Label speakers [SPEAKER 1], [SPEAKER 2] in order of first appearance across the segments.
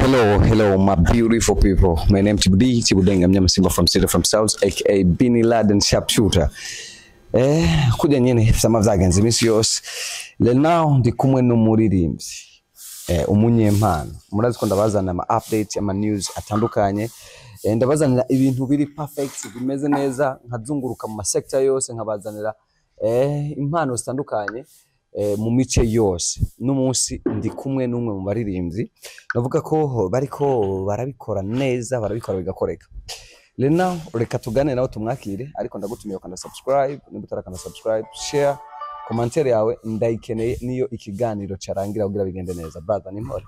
[SPEAKER 1] Hello, hello, my beautiful people. My name is Chibudi, Chibudenga, Mnyama Simba from City from South, aka Bini Laden Sharpshooter. Kurya nyene vyama vyagenze iminsi yose. Rero now ndi kumwe n'umuririmbyi, umunyempano. Murazi ko ndabazana ama updates, ama news atandukanye. Ndabazanira ibintu biri perfect, bimeze neza, nkazunguruka mu masekta yose nkabazanira impano zitandukanye mu mice yose. N'umunsi ndi kumwe n'umwe mu baririmbyi navuga ko bariko barabikora neza, barabikora bigakoreka. Rero reka tugane nawe tumwakire, ariko ndagutumiye ukanda subscribe, niba utarakanda subscribe, share, commentaire yawe ndayikeneye niyo ikiganiro carangira kugira bigende neza. Brother, ni mpore?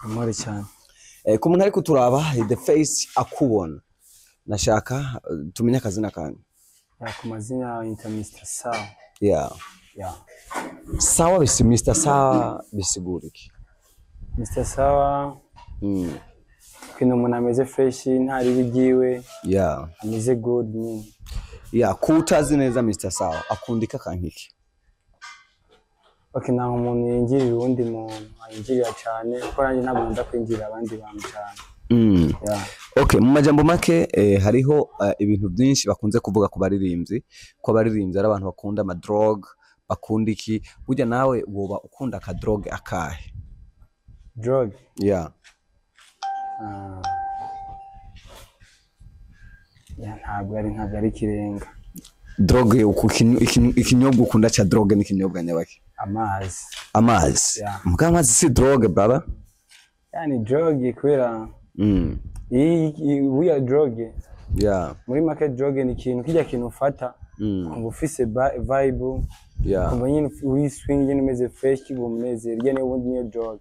[SPEAKER 2] Amore cyane.
[SPEAKER 1] Ku muntu ariko turaba the face akubona, nashaka tumenye akazina kanyu.
[SPEAKER 2] Yeah, ku mazina yita Mr. Sawa. Yeah.
[SPEAKER 1] Sawa bisi Mr. Sawa bisigura iki?
[SPEAKER 2] Mr. Sawa kwino umuntu ameze fresh, nta ribi ryiwe, ameze good nyine.
[SPEAKER 1] Yeah, kutazi neza Mr. Sawa akundika kankiki?
[SPEAKER 2] Okay, nta umuntu yinjirira uwundi muntu ayinjirira cyane, kuko nanjye ntabwo nkunda kwinjirira abandi bantu cyane. Yeah.
[SPEAKER 1] Okay, mu majambo make, hariho ibintu byinshi bakunze kuvuga ku baririmbyi, ko abaririmbyi ari abantu bakunda ama drogue, bakunda iki. Burya nawe woba ukunda aka drogue akahe?
[SPEAKER 2] Drug?
[SPEAKER 1] Yeah.
[SPEAKER 2] Ah. Yeah, ntabwo ari ikirenga.
[SPEAKER 1] Drogue ikinyobwa ukunda cha drogue ni ikinyobwa nyabaki?
[SPEAKER 2] Amazi.
[SPEAKER 1] Amazi?
[SPEAKER 2] Yeah.
[SPEAKER 1] Muga amazi si drogue, brother.
[SPEAKER 2] Yani drug kubera iyi buya drug, muri make drug ni ikintu kijya kintu ufata ukumva ufise vibe, ukumva nyine wiswing nyine umeze fresh, kiguma umunezero irya niyo ubundi niyo drug.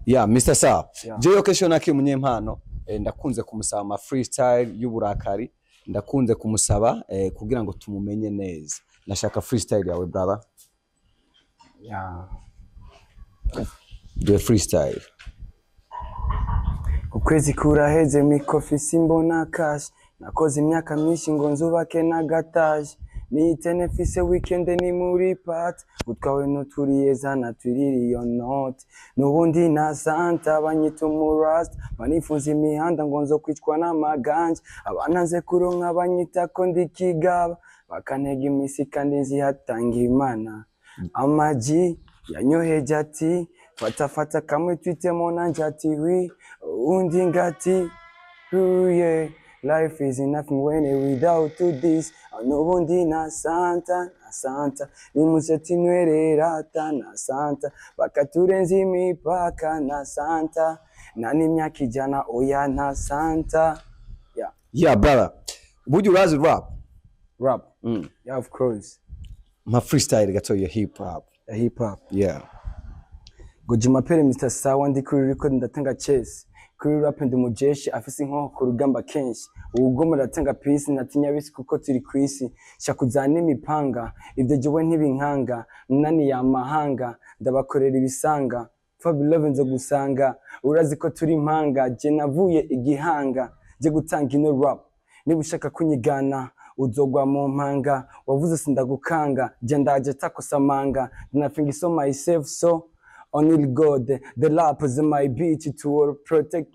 [SPEAKER 1] Yeah, Mr. Sawa.
[SPEAKER 2] Yeah.
[SPEAKER 1] Jewe kesho naki umunyempano, ndakunze kumusaba ama freestyle y'uburakari, ndakunze kumusaba kugira ngo tumumenye neza. Nashaka freestyle yawe, brother.
[SPEAKER 2] Yeah.
[SPEAKER 1] Do freestyle.
[SPEAKER 2] Ukwezi kuraheze mikofi simbona cash, nakoze imyaka myinshi ngo nzubake n'agataje, niyitene mfise weekend ni muri party, utwawe n'uturiye zana twirire iyo note, n'ubundi na santa banyita umurasta, banifuza imihanda ngo nzo kwicwa n'amaganja, abananze kuronka banyita ko ndi kigaba, bakantega imisi kandi nzihatanga Imana, amaji yanyoheje ati fata fata kamwe twitemo nanje ati wi undi ngati ooh yeah, life is nothing when without this, n'ubundi na santa na santa nimuze tinywerera ta na santa bakaturenza imipaka na santa na n'imyaka 100 oya na santa. Yeah.
[SPEAKER 1] Yeah, brother. Would you rather rap?
[SPEAKER 2] Rap. Yeah, of course.
[SPEAKER 1] My freestyle gato ya hip hop.
[SPEAKER 2] Ya hip hop.
[SPEAKER 1] Yeah.
[SPEAKER 2] Gojima pere Mr. Sawa ndi kuri record ndatanga chess, kuri rap ndi mujeshi afise inkoho ku rugamba kenshi, ubugome ndatanga peace natinya bisi kuko turi kwisi, shakuzana imipanga ivyo jewe ntibinkanga, nani ya mahanga ndabakorera ibisanga, Fabi Love nzo gusanga urazi ko turi impanga, je navuye igihanga je gutanga ino rap, niba ushaka kunyigana uzogwa mu mpanga, wavuze sindagukanga je ndaje takosamanga, nothing so myself so only God, the lap is my beach to protect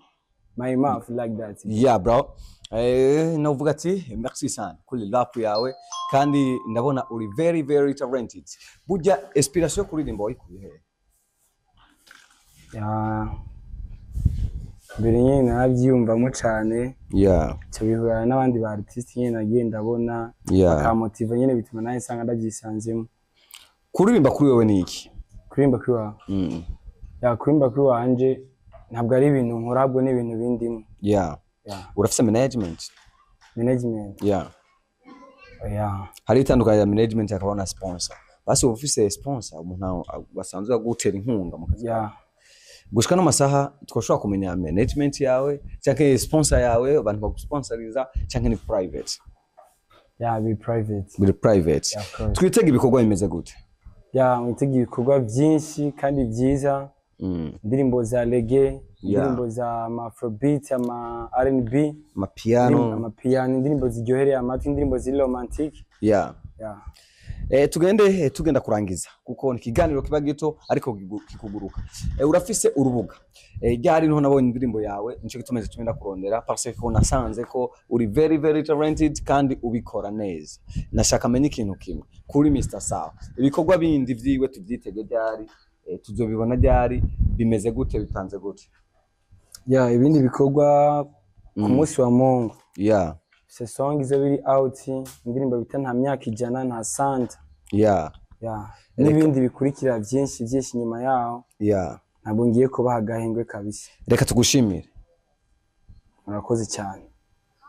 [SPEAKER 2] my mouth like that.
[SPEAKER 1] Yeah, bro. Navuga ati merci sana kuri rap yawe, kandi ndabona uri very very talented. Burya inspiration yo kuririmba wayikuye he?
[SPEAKER 2] Yeah. Mbere nyine narabyiyumvamo cane. Nca bihura n'abandi ba artiste nyine nagiye ndabona, bakamotiva nyine bituma nawe nsanga ndabyisanzemo.
[SPEAKER 1] Kuririmba kuri wewe ni iki?
[SPEAKER 2] Kuririmba kuri wawe? Yeah, kuririmba kuri wanje ntabwo ari ibintu nkora, ahubwo ni ibintu bindimo. Yeah.
[SPEAKER 1] Urafise management?
[SPEAKER 2] Management?
[SPEAKER 1] Yeah.
[SPEAKER 2] Yeah.
[SPEAKER 1] Hari itandukanye ya management akaba na sponsor. Basi uba ufise sponsor, umuntu basanzwe agutera inkunga mu kazi.
[SPEAKER 2] Yeah.
[SPEAKER 1] Gushika no masaha twashobora kumenya management yawe canke sponsor yawe, abantu bagusponsoriza canke ni private?
[SPEAKER 2] Yeah, be private.
[SPEAKER 1] Biri private.
[SPEAKER 2] Yeah, of course.
[SPEAKER 1] Twitege ibikorwa bimeze gute?
[SPEAKER 2] Yeah, mwitege ibikorwa byinshi kandi byiza. Indirimbo za reggae, indirimbo za afrobeat, ama R&B,
[SPEAKER 1] amapiano,
[SPEAKER 2] amapiano, indirimbo ziryohereye amatwi, indirimbo ziri romantic. Yeah.
[SPEAKER 1] Tugende tugenda kurangiza, kuko ni ikiganiro kiba gito ariko kikuguruka. Urafise urubuga, ryari niho nabonye indirimbo yawe, nico gituma tugenda kurondera, parce que nasanze ko uri very very talented kandi ubikora neza. Nashaka menye ikintu kimwe kuri Mr Sawa: ibikorwa bindi vyiwe tuvyitege ryari? Tuzobibona ryari? Bimeze gute? Bipanze gute?
[SPEAKER 2] Ya, ibindi bikorwa, ku munsi wa Mungu se song izo biri out, indirimbo bita "Nta myaka ijana nta santa". Ya, n'ibindi bikurikira byinshi byinshi nyuma yaho. Ntabwo ngiye kubaha agahengwe kabisa.
[SPEAKER 1] Reka tugushimire.
[SPEAKER 2] Murakoze cyane.